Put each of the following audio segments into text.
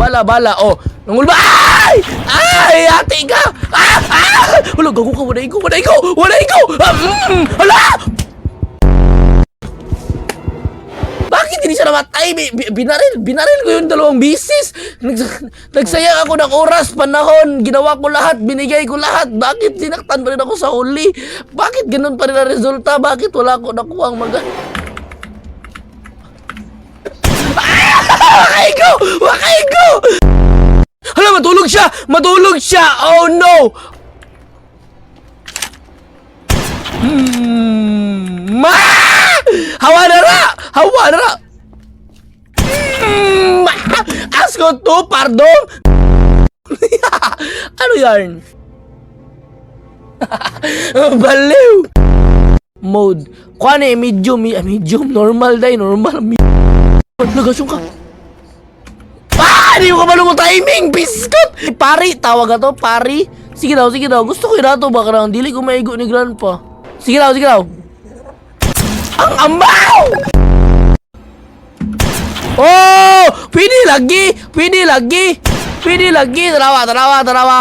Bala, bala. Oh, nangulba. Ay! Ay, ate ka! Ah! Ah! Wala, gago ka. Wala ikaw, wala ikaw, wala ikaw! Ah, Hala! Bakit hindi siya namatay? Binaril, binaril ko yung dalawang bisis. Nagsayang ako ng oras, panahon, ginawa ko lahat, binigay ko lahat. Bakit sinaktan pa rin ako sa huli? Bakit ganun pa rin ang resulta? Bakit wala ako nakuha ang mag... Ah! Wakay ko! Wakay ko! Hala, matulog siya! Matulog siya! Oh no! Ma! Hawa na ra! Hawa na ra! Asko to, pardon! Ano yarn? Baliw! Mode. Kuha na eh, medium, medium, normal day, normal. Nagasyon ka. Ah! Hindi ko kabalo mo timing! Biskot! Pari, tawag ka to, pari. Sige daw, sige daw. Gusto ko yun ato, baka lang. Dili ko maigo ni grandpa. Sige daw, sige daw. Ang ambaw! Oh! Pwede lagi! Pwede lagi! Pwede lagi! Tarawa, tarawa, tarawa!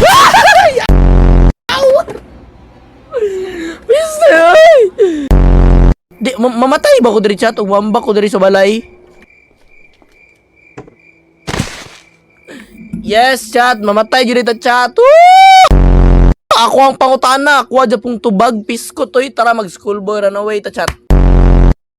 Ay! Aw! Mister, ay! Di, mamatay ba ko diri chat? O wamba ko diri sa balay? Yes, chat. Mamatay diri ta chat. Woo! Ako ang pangutana. Kuha dyan pong tubag. Pisko toy. Tara mag schoolboy runaway ta chat.